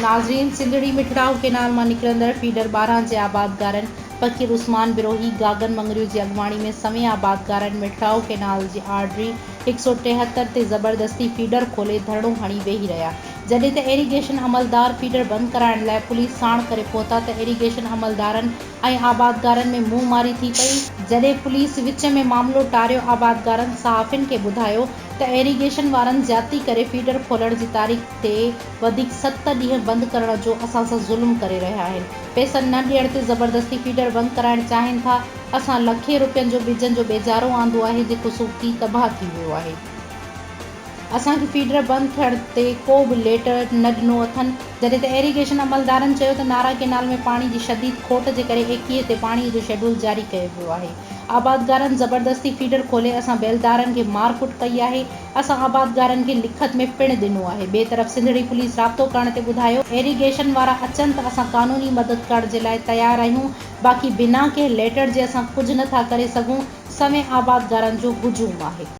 ناظرين سنڌڙي مٺڙائو ڪينال مان نڪرندڙ فيڊر 12 جي آبادگارن فقير عثمان بروهي، گاگن مڱريو جي اڳواڻي ۾ سوين آبادگارن مٺڙائو ڪينال جي آرڊري 173 تي زبردستي فيڊر کولي ڌرڻو هڻي ويهي رهيا جڏهن ته ايريگيشن عملدار فيڊر بند ڪرائڻ لاء پوليس ساڻ ڪري پهتا ته ايريگيشن عملدارن ۽ آبادگارن ۾ منهن ماري ٿي پئي، جڏهن پوليس وچ ۾ معاملو ٽاريو آبادگارن صحافين کي ٻڌايو ته ايريگيشن وارن زيادتي ڪري فيڊر کولڻ جي تاريخ تي وڌيڪ ست ڏينهن بند ڪرڻ جو اسان سان ظلم ڪري رهيا آهن، پئسن نه ڏيڻ تي زبردستي فيڊر بند ڪرائڻ چاهين ٿا، اسان لکين روپين جو ٻجن جو ٻيجارو آندو آهي جيڪو سوڪي تباهه ٿي ويو آهي. اسان کي فيڊر بند ٿيڻ تي ڪو به ليٽر نه ڏنو اٿن، جڏهن ته ايريگيشن عملدارن چيو ته نارا ڪينال ۾ پاڻي جي شديد کوٽ جي ڪري 21 تي پاڻي جو شيڊول جاري ڪيو ويو آهي، آبادگارن زبردستي فيڊر کولي اسان بيلدارن کي مار ڪٽ ڪئي آهي، اسان آبادگارن کي لکت ۾ پڻ ڏنو آهي، ٻئي طرف سنڌڙي پوليس رابطو ڪرڻ تي ٻڌايو ايريگيشن وارا اچن ته اسان قانوني مدد ڪرڻ جي لاء تيار آهيون، باقي بنا ڪنهن ليٽر جي اسان ڪجهه نه ٿا ڪري سگهون، سوين آبادگارن جو هجوم آهي.